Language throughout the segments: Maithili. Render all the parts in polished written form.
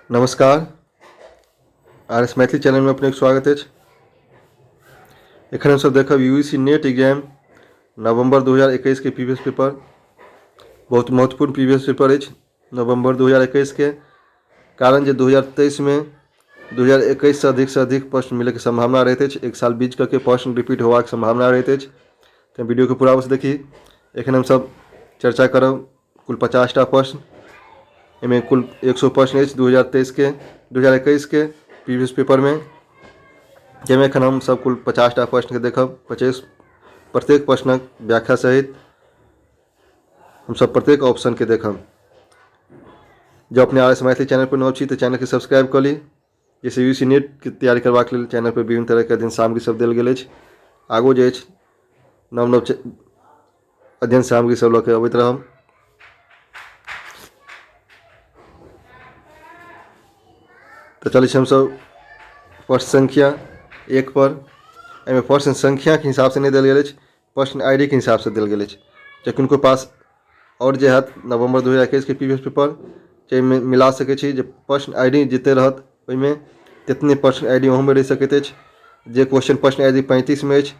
नमस्कार, आर एस मैथिली चैनलमे अपनेके स्वागत अछि। एखन हमसभ देखब U C NET exam नवम्बर 2021 के प्रीवियस पेपर। बहुत महत्वपूर्ण प्रीवियस पेपर अछि नवम्बर 2021 के, कारण जे 2023मे 2021 सँ अधिकसँ अधिक प्रश्न मिलैके सम्भावना रहैत अछि। एक साल बीच कऽ के प्रश्न रिपीट होबाक सम्भावना रहैत अछि। तऽ वीडियोके पूरा अवश्य देखी। एखन हमसभ चर्चा करब कुल 50टा प्रश्न। एहिमे कुल 100 प्रश्न अछि 2023के 2021 के प्रीवियस पेपरमे, जाहिमे एखन हमसभ कुल 50टा प्रश्नके देखब। 25 प्रत्येक प्रश्नक व्याख्या सहित हमसभ प्रत्येक ऑप्शनके देखब। जँ अपने आर एस मैथिली चैनल पर नव छी तऽ चैनलके सब्सक्राइब कऽ ली, जाहिसँ यू सी नेटके तैयारी करबाक लेल चैनल पर विभिन्न तरहके अध्ययन सामग्री सब देल गेल अछि। आगू जे अछि नव नव अध्ययन सामग्री सब लऽ के अबैत रहब। तऽ चलै छी हमसभ प्रश्न संख्या 1 पर। एहिमे प्रश्न संख्याके हिसाबसँ नहि देल गेल अछि, प्रश्न I D के हिसाबसँ देल गेल अछि। जे किनको पास आओर जे हैत नवम्बर 2021 के प्रीवियस पेपर, जाहिमे मिला सकै छी जे प्रश्न I D जतेक रहत ओहिमे तेतने प्रश्न I D ओहोमे रहि सकैत अछि। जे क्वेश्चन प्रश्न I D 35मे अछि,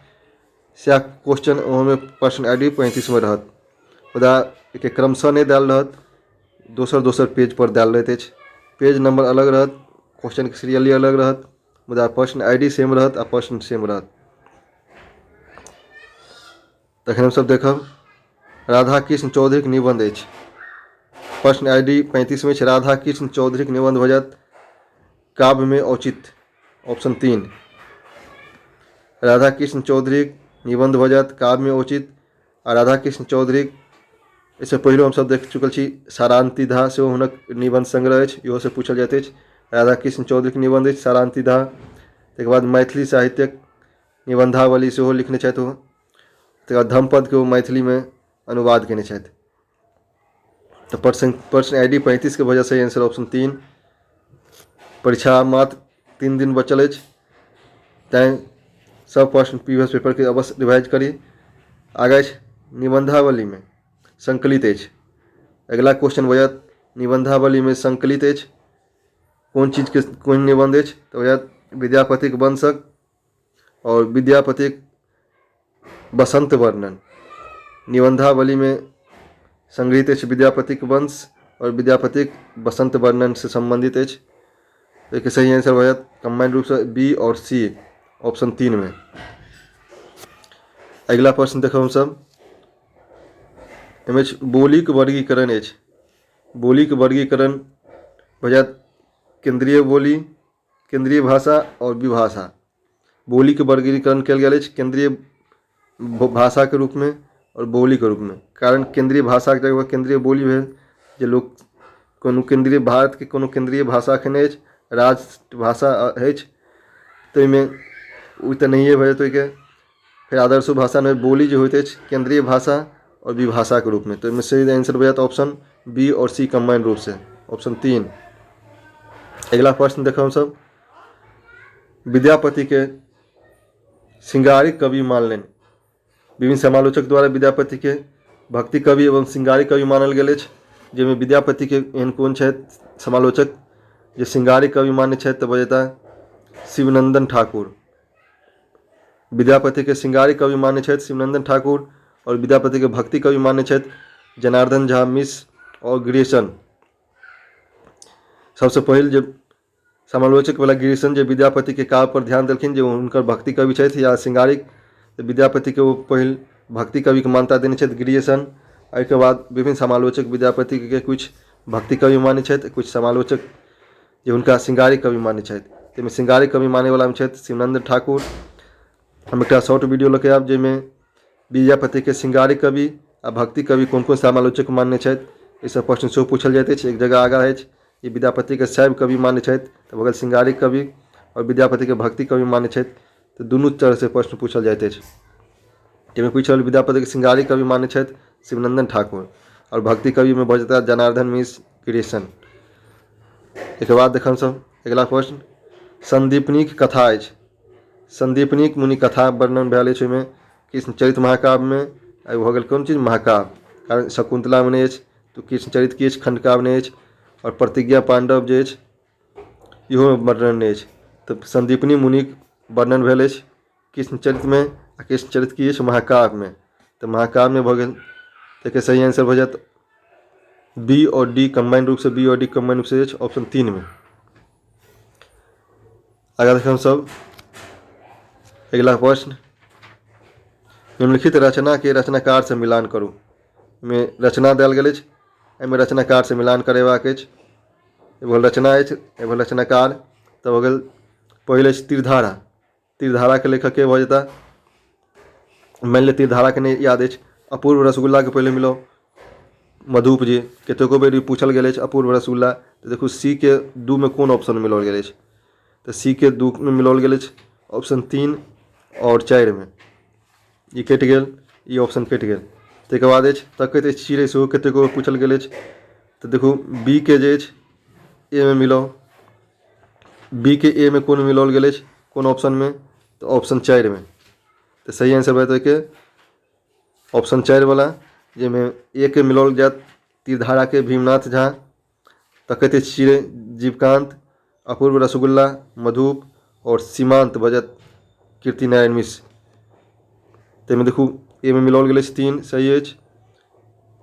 सएह क्वेश्चन ओहोमे प्रश्न I D 35मे रहत। मुदा एहिके क्रमशः नहि देल रहत, दोसर दोसर पेजपर देल रहैत अछि। पेज नंबर अलग रहत, क्वेश्चनके सीरियली अलग रहत, मुदा प्रश्न I D सेम रहत आ प्रश्न सेम रहत। तखन हमसभ देखब राधा कृष्ण चौधरीक निबन्ध अछि। प्रश्न I D 35मे अछि। राधा कृष्ण चौधरीक निबन्ध भऽ जायत काव्यमे औचित्य, ऑप्शन 3। राधा कृष्ण चौधरीक निबन्ध भऽ जायत काव्यमे औचित्य। आ राधा कृष्ण चौधरीक एहिसँ पहिलो हमसभ देख चुकल छी सारांतिधा सेहो हुनक निबन्ध संग्रह अछि, इहोसँ पूछल जाइत अछि। राधा कृष्ण चौधरीक निबन्ध अछि सारांतिधा। ताहिके बाद मैथिली साहित्यक निबन्धावली सेहो लिखने छथि ओ। तकर बाद धम्मपदके ओ मैथिलीमे अनुवाद कयने छथि। तऽ प्रश्न प्रश्न I D 35के भऽ जायत सही आंसर ऑप्शन 3। परीक्षा मात्र 3 दिन बचल अछि, तैँ सब प्रश्न प्रीवियस पेपरके अवश्य रिवाइज करी। आगाँ अछि निबन्धावलीमे संकलित अछि। अगिला क्वेश्चन भऽ जायत निबन्धावलीमे संकलित अछि कोन चीजके कोन निबन्ध अछि, तऽ भऽ जायत विद्यापतिक वंशक आओर विद्यापतिक बसंत वर्णन। निबन्धावलीमे संगृहीत अछि विद्यापतिक वंश आओर विद्यापतिक बसंत वर्णन से सम्बन्धित अछि। एहिके सही आंसर भऽ जायत कम्बाइंड रूपसँ बी आओर सी, ऑप्शन 3मे। अगिला प्रश्न देखब हमसभ। एहिमे बोलीक वर्गीकरण अछि। बोलीक वर्गीकरण भऽ जायत केन्द्रीय बोली, केन्द्रीय भाषा आओर विभाषा। बोलीके वर्गीकरण कयल गेल अछि केन्द्रीय भाषाके रूपमे आओर बोलीके रूपमे, कारण केन्द्रीय भाषाके जगह केन्द्रीय बोली भेल जे लोक कोनो केन्द्रीय भारतके कोनो केन्द्रीय भाषा एखन अछि, राष्ट्रभाषा अछि, ताहिमे ओ तऽ नहिए भऽ जेतै ओहिके। फेर आदर्शो भाषामे बोली जे होइत अछि केन्द्रीय भाषा आओर विभाषाके रूपमे, तऽ ओहिमे सही आंसर भऽ जायत ऑप्शन बी आओर सी कम्बाइंड रूपसँ, ऑप्शन 3। अगिला प्रश्न देखब हमसभ। विद्यापतिके श्रृंगारिक कवि मानलनि। विभिन्न समालोचक द्वारा विद्यापतिके भक्ति कवि एवं श्रृंगारिक कवि मानल गेल अछि, जाहिमे विद्यापतिके एहन कोन छथि समालोचक जे श्रृंगारिक कवि मानै छथि, तऽ बजेता शिवनंदन ठाकुर। विद्यापतिके श्रृंगारिक कवि मानै छथि शिवनंदन ठाकुर आओर विद्यापतिके भक्ति कवि मानै छथि जनार्दन झा मिश्र आओर ग्रियर्सन। सबसँ पहिल जे समालोचक वाला ग्रियर्सन जे विद्यापतिके काव्य पर ध्यान देलखिन जे हुनकर भक्ति कवि छथि या श्रृंगारिक, तऽ विद्यापतिके ओ पहिल भक्ति कविके मान्यता देने छथि ग्रियर्सन। एहिके बाद विभिन्न समालोचक विद्यापतिके किछु भक्ति कवि मानै छथि, किछु समालोचक जे हुनका श्रृंगारिक कवि मानै छथि। ताहिमे श्रृंगारिक कवि मानैवलामे छथि शिवनन्द ठाकुर। हम एकटा शॉर्ट वीडियो लऽ के आयब जाहिमे विद्यापतिके श्रृंगारिक कवि आ भक्ति कवि कोन कोन समालोचक मानने छथि, एहिसभ प्रश्न सेहो पूछल जाइत अछि। एक जगह आगाँ अछि जे विद्यापतिके शैव कवि मानै छथि तऽ भऽ गेल श्रृंगारिक कवि, आओर विद्यापतिके भक्ति कवि मानै छथि, तऽ दुनू तरहसँ प्रश्न पूछल जाइत अछि। जाहिमे पूछल विद्यापतिके श्रृंगारिक कवि मानै छथि शिवनन्दन ठाकुर आओर भक्ति कविमे भऽ जेताह जनार्दन मिश्र ग्रियर्सन। एकर बाद देखब हमसभ अगिला प्रश्न सन्दीपनीक कथा अछि। सन्दीपनीक मुनि कथा वर्णन भेल अछि ओहिमे कृष्णचरित महाकाव्यमे। आ भऽ गेल कोन चीज महाकाव्य, कारण शकुन्तलामे नहि अछि, तऽ कृष्णचरित की अछि खण्डकाव्य नहि अछि, आओर प्रतिज्ञा पाण्डव जे अछि इहोमे वर्णन नहि अछि। तऽ सन्दीपनी मुनिक वर्णन भेल अछि कृष्णचरितमे, आ कृष्णचरित की अछि? महाकाव्यमे। तऽ महाकाव्यमे भऽ गेल। तऽ एकर सही आंसर भऽ जायत बी आओर डी कम्बाइंड रूपसँ। बी आओर डी कम्बाइंड रूपसँ अछि ऑप्शन 3मे। आगाँ देखियौ हमसभ अगिला प्रश्न। निम्नलिखित रचनाके रचनाकारसँ मिलान करू। मे रचना देल गेल अछि, एहिमे रचनाकारसँ मिलान करेबाक अछि। एगो रचना अछि, एगो रचनाकार। तऽ भऽ गेल पहिल अछि त्रिधारा। त्रिधाराके लेखक के भऽ जेता? मानि लिअ त्रिधाराके नहि याद अछि, अपूर्व रसगुल्लाके पहिले मिलाउ, मधुप जी। कतेको बेर ई पूछल गेल अछि अपूर्व रसगुल्ला। तऽ देखू सी के 2मे कोन ऑप्शन मिलाओल गेल अछि। तऽ सी के 2मे मिलाओल गेल अछि ऑप्शन 3 आओर 4मे। ई कटि गेल, ई ऑप्शन कटि गेल। ताहिके बाद अछि तकैत अछि चिड़ै, सेहो कतेको बेर पूछल गेल अछि। तऽ देखू बी के जे अछि ए मे मिलाउ। बी के ए मे कोन मिलाओल गेल अछि, कोन ऑप्शनमे? तऽ ऑप्शन 4मे। तऽ सही आंसर भऽ जेतै ओहिके ऑप्शन 4 वला, जाहिमे ए के मिलाओल जायत तीरधाराके भीमनाथ झा, तकैत अछि चिड़ै जीवकान्त, अपूर्व रसगुल्ला मधुप आओर सीमान्त भऽ जायत कीर्तिनारायण मिश्र। ताहिमे देखू ए मे मिलाओल गेल अछि 3, सही अछि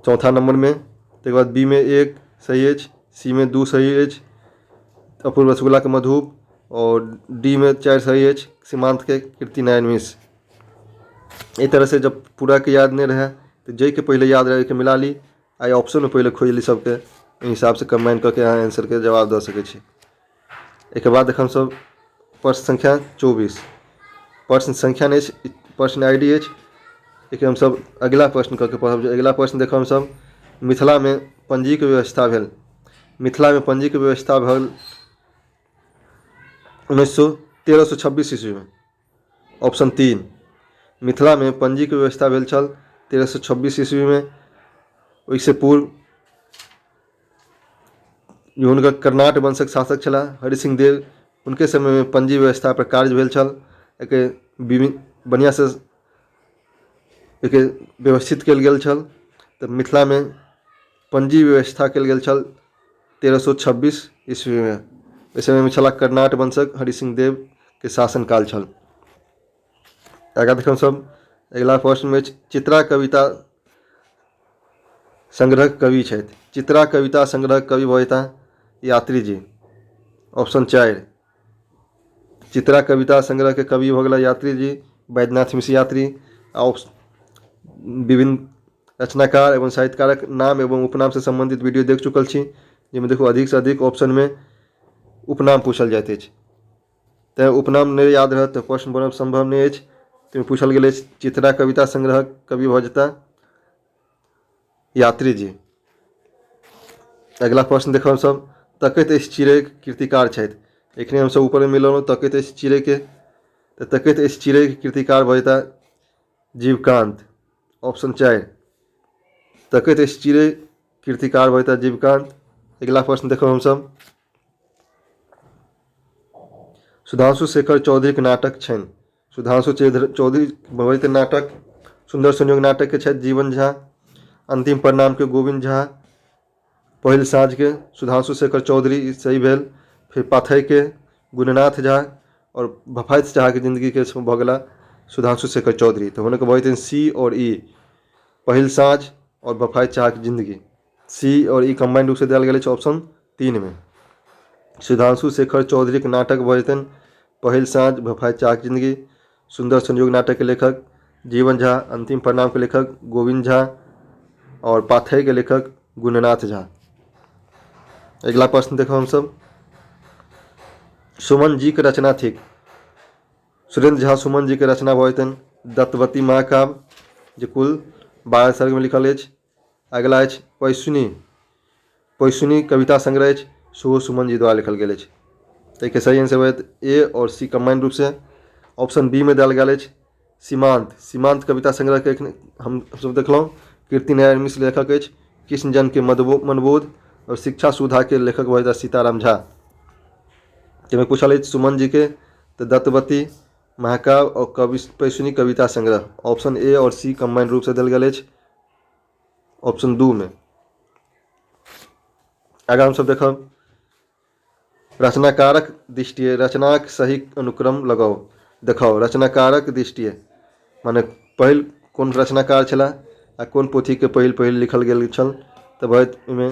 चौथा नम्बरमे। ताहिके बाद बी मे 1 सही अछि, सी मे 2 सही अछि अपूर्व रसगुल्लाके मधुप, आओर डी मे 4 सही अछि सीमान्तके कीर्तिनारायण मिश्र। एहि तरहसँ जब पूराके याद नहि रहए तऽ जाहिके पहिले याद रहए ओहिके मिला ली, आ ऑप्शनमे पहिले खोजि ली सबके, एहि हिसाबसँ कम्बाइन कऽ के अहाँ आंसरके जवाब दऽ सकै छी। एहिके बाद देखब हमसब प्रश्न संख्या 24। प्रश्न संख्या नहि अछि, प्रश्न I D अछि। एहिके हमसब अगिला प्रश्न कऽ के पढ़ब। जे अगिला प्रश्न देखब हमसब, मिथिलामे पंजीके व्यवस्था भेल। मिथिलामे पंजीके व्यवस्था भेल 1326 ईस्वीमे, ऑप्शन 3। मिथिलामे पंजीके व्यवस्था भेल छल 1326 ईस्वीमे। ओहिसँ पूर्व हुनकर कर्णाट वंशक शासक छलाह हरिसिंह देव, हुनके समयमे पंजी व्यवस्था पर कार्य भेल छल। एहिके विभिन्न बढ़िआँसँ एहिके व्यवस्थित कयल गेल छल। तऽ मिथिलामे पंजी व्यवस्था कयल गेल छल 1326 ईस्वीमे। ओहि समयमे छलाह कर्णाट वंशक हरिसिंह देवके शासनकाल छल। आगाँ देखियौ सब अगिला प्रश्नमे अछि चित्रा कविता संग्रहक कवि छथि। चित्रा कविता संग्रहक कवि भऽ जेताह यात्री जी, ऑप्शन 4। चित्रा कविता संग्रहके कवि भऽ गेला यात्री जी, वैद्यनाथ मिश्र यात्री। आ विभिन्न रचनाकार एवं साहित्यकारक नाम एवं उपनामसँ सम्बन्धित वीडियो देख चुकल छी, जाहिमे देखू अधिकसँ अधिक ऑप्शनमे उपनाम पूछल जाइत अछि। तेँ उपनाम नहि याद रहत तऽ प्रश्न बनब सम्भव नहि अछि। ताहिमे पूछल गेल अछि चित्रा कविता संग्रहक कवि भऽ जेताह यात्री जी। अगिला प्रश्न देखब हमसभ, तकैत अछि चिड़ैक कृतिकार छथि। एखने हमसभ ऊपरमे मिललहुँ तकैत अछि चिड़ैके, तऽ तकैत अछि चिड़ैक कृतिकार भऽ जेताह जीवकान्त, ऑप्शन 4। तकैत अछि चिड़ै कृतिकार भऽ जेताह जीवकान्त। अगिला प्रश्न देखब हमसभ, सुधांशु शेखर चौधरीक नाटक छनि। सुधांशु चौधरी भवैत नाटक सुन्दर संयोग नाटकके छथि जीवन झा, अन्तिम प्रणामके गोविन्द झा, पहिल साँझके सुधांशु शेखर चौधरी सही भेल, फेर पाथैके गुणनाथ झा आओर भफाइत चाहके जिन्दगीके भऽ गेला सुधांशु शेखर चौधरी। तऽ हुनक भऽ जेतनि सी आओर ई, पहिल साँझ आओर भफाइत चाहके जिन्दगी। सी आओर ई कम्बाइंड रूपसँ देल गेल अछि ऑप्शन 3मे। सुधांशु शेखर चौधरीक नाटक भऽ जेतनि पहिल साँझ, भफाइत चाहक जिन्दगी। सुन्दर संयोग नाटकके लेखक जीवन झा, अन्तिम प्रणामके लेखक गोविन्द झा आओर पाथैके लेखक गुणनाथ झा। अगिला प्रश्न देखब हमसभ, सुमन जीके रचना थिक। सुरेन्द्र झा सुमन जीके रचना भऽ जेतनि दत्तवती महाकाव्य, जे कुल 12 सर्गमे लिखल अछि। अगिला अछि पैसुनी। पैसुनी कविता संग्रह अछि, सेहो सुमन जी द्वारा लिखल गेल अछि। ताहिके सही आंसर होयत ए आओर सी कम्बाइंड रूपसँ। ऑप्शन बी मे देल गेल अछि सीमांत। सीमांत कविता संग्रहके एखन हम सब देखलहुँ कीर्ति नारायण मिश्र लेखक अछि, कृष्ण जनके मनबोध आओर शिक्षा सुधाके लेखक भऽ जेताह सीताराम झा। ताहिमे पूछल अछि सुमन जीके तऽ दत्तवती महाकाव्य आओर कवि पैसुनी कविता संग्रह, ऑप्शन ए आओर सी कम्बाइंड रूपसँ देल गेल अछि ऑप्शन 2 मे। आगाँ हमसब देखब रचनाकारक दृष्टिए रचनाक सही अनुक्रम लगाउ। देखाउ। रचनाकारक दृष्टिए माने पहिल कोन रचनाकार छलाह आ कोन पोथीके पहिल पहिल लिखल गेल छल। तऽ भऽ ओहिमे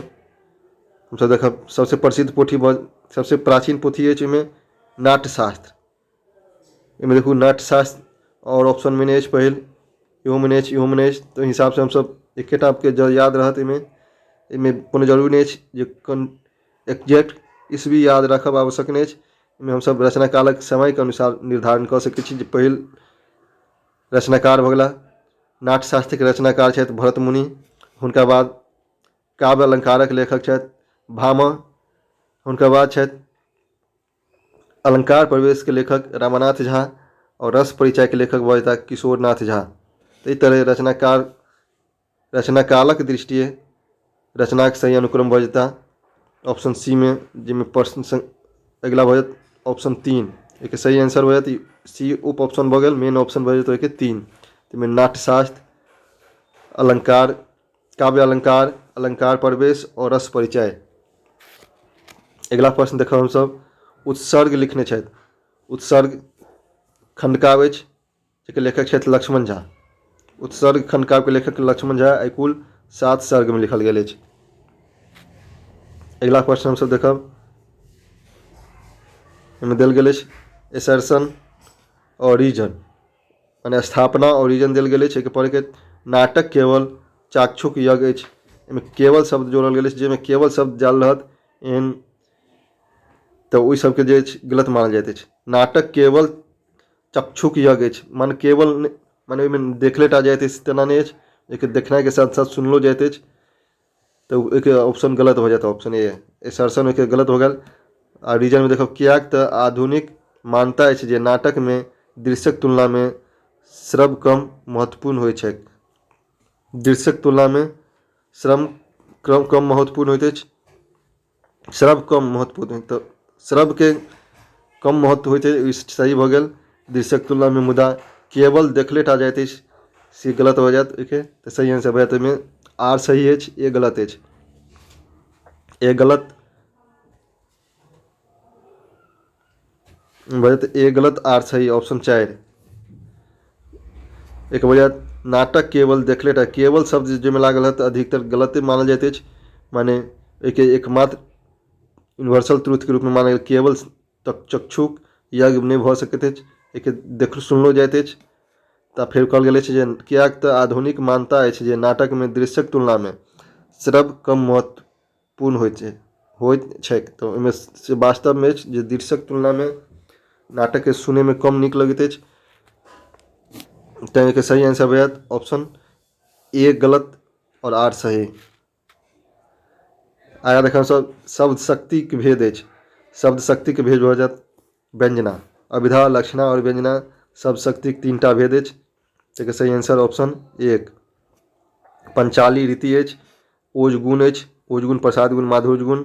हमसभ देखब सबसँ प्रसिद्ध पोथी भऽ सबसँ प्राचीन पोथी अछि ओहिमे नाट्यशास्त्र। एहिमे देखू नाट्यशास्त्र आओर ऑप्शनमे नहि अछि पहिल, इहोमे नहि अछि, इहोमे नहि अछि। तऽ ओहि हिसाबसँ हमसभ एकेटाके जँ याद रहत एहिमे, एहिमे कोनो जरूरी नहि अछि जे कोन एक्जैक्ट ईस्वी याद राखब आवश्यक नहि अछि। एहिमे हमसभ रचनाकालक समयके अनुसार निर्धारण कऽ सकै छी जे पहिल रचनाकार भऽ गेलाह नाट्यशास्त्रके रचनाकार छथि भरत मुनि। हुनका बाद काव्य अलङ्कारक लेखक छथि भामह। हुनकर बाद छथि अलङ्कार प्रवेशके लेखक रमानाथ झा आओर रस परिचयके लेखक भऽ जेताह किशोरनाथ झा। तऽ एहि तरहे रचनाकार रचनाकालक दृष्टिए रचनाक सही अनुक्रम भऽ जेताह ऑप्शन सी मे, जाहिमे प्रश्न अगिला भऽ जायत ऑप्शन 3। एहिके सही आंसर भऽ जायत सी उप ऑप्शन भऽ गेल, मेन ऑप्शन भऽ जेतै ओहिके 3। ताहिमे नाट्यशास्त्र, अलङ्कार, काव्य अलङ्कार, अलङ्कार प्रवेश आओर रस परिचय। अगिला प्रश्न देखब हमसभ, उत्सर्ग लिखने छथि। उत्सर्ग खण्डकाव्य अछि जाहिके लेखक छथि लक्ष्मण झा। उत्सर्ग खण्डकाव्यके लेखक लक्ष्मण झा। एहि कुल 7 सर्गमे लिखल गेल अछि। अगिला प्रश्न हमसभ देखब, एहिमे देल गेल अछि एसरसन और रीजन, माने स्थापना और रीजन देल गेल अछि। एहिके पढ़ैके नाटक केवल चाक्षुक यज्ञ अछि। एहिमे केवल शब्द जोड़ल गेल अछि, जाहिमे केवल शब्द जाल रहत एहन तऽ ओहि सबके जे अछि गलत मानल जाइत अछि। नाटक केवल चक्षुक यज्ञ अछि, माने केवल माने ओहिमे देखले टा जाइत अछि तेना नहि अछि, ओहिके देखनाइके साथ साथ सुनलो जाइत अछि। तऽ ओहिके ऑप्शन गलत भऽ जायत, ऑप्शन ए एसरसन ओहिके गलत भऽ गेल। आ रीजनमे देखब किएक तऽ आधुनिक मान्यता अछि जे नाटकमे दृश्यक तुलनामे श्रव कम महत्वपूर्ण होइत छैक। दृश्यक तुलनामे श्रम कम महत्वपूर्ण होइत अछि, श्रव कम महत्वपूर्ण, तऽ श्रवके कम महत्व होइत अछि, ई सही भऽ गेल दृश्यक तुलनामे। मुदा केवल देखले टा जाइत अछि से गलत भऽ जायत ओहिके। तऽ सही आंसर भऽ जायत ओहिमे आर सही अछि, ए गलत अछि, ए गलत भऽ जायत, ए गलत आर सही ऑप्शन 4। एक भऽ जायत नाटक केवल देखले टा, केवल शब्द जाहिमे लागल हत अधिकतर गलते मानल जाइत अछि, माने एहिके एकमात्र यूनिवर्सल ट्रूथके रूपमे मानल गेल केवल चक्षुक यज्ञ नहि भऽ सकैत अछि, एहिके देख सुनलो जाइत अछि। तऽ फेर कहल गेल अछि जे किएक तऽ आधुनिक मान्यता अछि जे नाटकमे दृश्यक तुलनामे श्रव कम महत्वपूर्ण होइत छै होइत छैक। तऽ ओहिमे से वास्तवमे अछि जे दृश्यक तुलनामे नाटकके सुनैमे कम नीक लगैत अछि। तैँ एहिके सही आंसर भऽ जायत ऑप्शन ए गलत आओर आर सही। आगाँ देखब सब शब्द शक्तिके भेद अछि। शब्द शक्तिके भेद भऽ जायत व्यञ्जना, अभिधा, लक्षणा आओर व्यञ्जना शब्द शक्तिके 3टा भेद अछि। एहिके सही आंसर ऑप्शन 1। पंचाली रीति अछि, ओज गुण अछि, ओज गुण, प्रसाद गुण, माधुर्य गुण,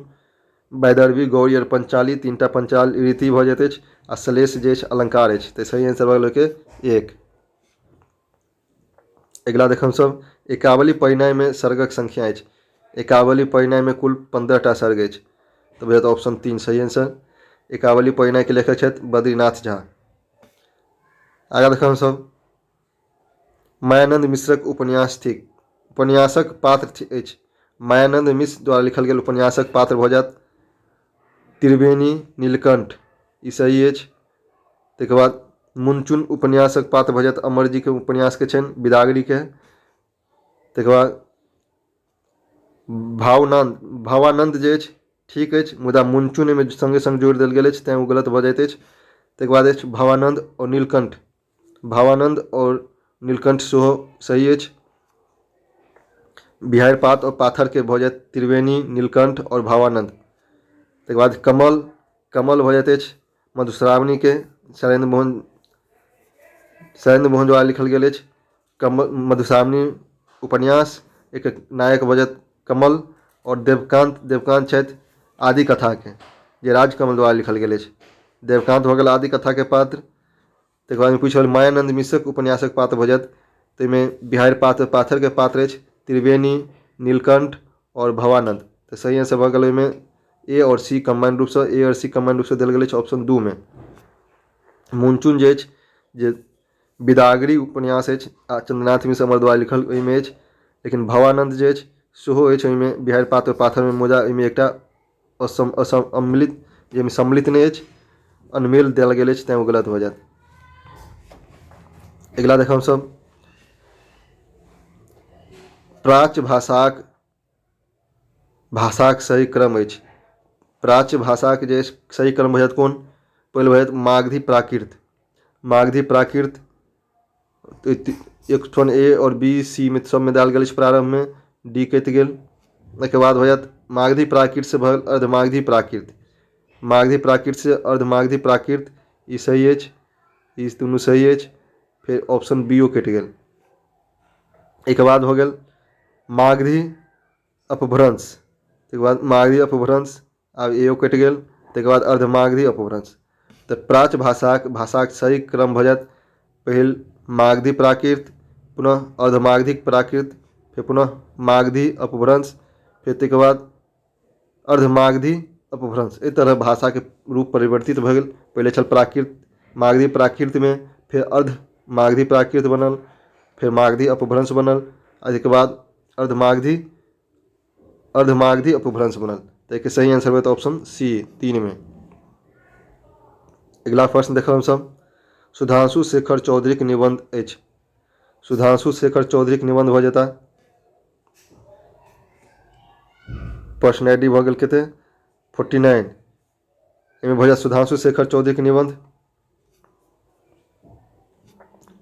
वैदर्भी, गौरी आओर पंचाली 3टा पंचाल रीति भऽ जाइत अछि। आ श्लेष जे अछि अलङ्कार अछि। तऽ सही आंसर भऽ गेल ओहिके 1। अगिला देखब सब एकावली परिणयमे सर्गक संख्या अछि। एकावली परिणयमे कुल 15टा सर्ग अछि। तऽ भऽ जायत ऑप्शन 3 सही आंसर। एकावली परिणयके लेखक छथि बद्रीनाथ झा। आगाँ देखब सब मायानंद मिश्रक उपन्यास थिक, उपन्यासक पात्र अछि। मायानंद मिश्र द्वारा लिखल गेल उपन्यासक पात्र भऽ जायत त्रिवेणी नीलकंठ, ई सही अछि। ताहिके बाद मुनचुन उपन्यासक पात्र भऽ जायत अमरजीके उपन्यासके छनि बिदागरीके। ताहिके बाद भावनानन्द, भावानन्द जे अछि ठीक अछि, मुदा मुनचुन एहिमे सङ्गे सङ्ग जोड़ि देल गेल अछि तैँ ओ गलत भऽ जाइत अछि। ताहिके बाद अछि भावानन्द आओर नीलकण्ठ, भावानन्द आओर नीलकण्ठ सेहो सही अछि। बिहाड़ि पात आओर पाथरके भऽ जायत त्रिवेणी, नीलकण्ठ आओर भावानन्द। ताहिके बाद कमल, कमल भऽ जाइत अछि मधुश्रावणीके शैलेन्द्र मोहन, शैलेन्द्र मोहन द्वारा लिखल गेल अछि कमल मधुश्रावणी उपन्यास। एक नायक भऽ जायत कमल। आओर देवकान्त, देवकान्त छथि आदि कथाके जे राजकमल द्वारा लिखल गेल अछि। देवकान्त भऽ गेल आदि कथाके पात्र। ताहिके बादमे पूछल मायानन्द मिश्रक उपन्यासक पात्र भऽ जायत, ताहिमे बिहाड़ि पात्र पाथरके पात्र अछि त्रिवेणी, नीलकण्ठ आओर भवानन्द। तऽ सही आंसर भऽ गेल ओहिमे ए आओर सी कम्बाइंड रूपसँ, ए आओर सी कम्बाइंड रूपसँ देल गेल अछि ऑप्शन 2 मे। मुनचुन जे अछि जे विदागरी उपन्यास अछि आ चंद्रनाथ मिश्र अमर द्वारा लिखल ओहिमे अछि, लेकिन भवानंद जे अछि सेहो अछि ओहिमे, बिहाड़ि पात पाथरमे मोजा ओहिमे एकटा असम असम अम्मिलित जाहिमे सम्मिलित नहि अछि, अनमेल देल गेल अछि, तैँ ओ गलत भऽ जायत। अगिला देखब हमसभ प्राच्य भाषाक भाषाक सही क्रम अछि। प्राच्य भाषाक जे सही क्रम भऽ जायत कोन? पहिल भऽ जायत मागधी प्राकृत, मागधी प्राकृत एक ठन ए आओर बी सी मे सबमे देल गेल अछि प्रारम्भमे, डी कटि गेल। ओहिके बाद भऽ जायत मागधी प्राकृतसँ भऽ गेल अर्धमागधी प्राकृत, मागधी प्राकृतसँ अर्धमागधी प्राकृत, ई सही अछि, ई दुनू सही अछि। फेर ऑप्शन बी ओ कटि गेल। एहिके बाद भऽ गेल मागधी अपभ्रंश, ताहिके बाद मागधी अपभ्रंश, आब एओ कटि गेल, ताहिके बाद अर्धमागधी अपभ्रंश। तऽ प्राच्य भाषाक भाषाक सही क्रम भऽ जायत पहिल मागधी प्राकृत, पुनः अर्धमागधी प्राकृत, फेर पुनः मागधी अपभ्रंश, फेर ताहिके बाद अर्धमागधी अपभ्रंश। एहि तरह भाषाके रूप परिवर्तित भऽ गेल। पहिले छल प्राकृत मागधी प्राकृतमे, फेर अर्धमागधी प्राकृत बनल, फेर मागधी अपभ्रंश बनल, आ एहिके बाद अर्धमागधी अर्धमागधी अपभ्रंश बनल। तऽ एहिके सही आंसर होयत ऑप्शन सी 3 मे। अगिला प्रश्न देखब हमसभ सुधांशु शेखर चौधरीक निबंध अछि। सुधांशु शेखर चौधरीक निबंध भऽ जेता। प्रश्न I D भऽ गेल कते 49। एहिमे भऽ जायत सुधांशु शेखर चौधरीक निबंध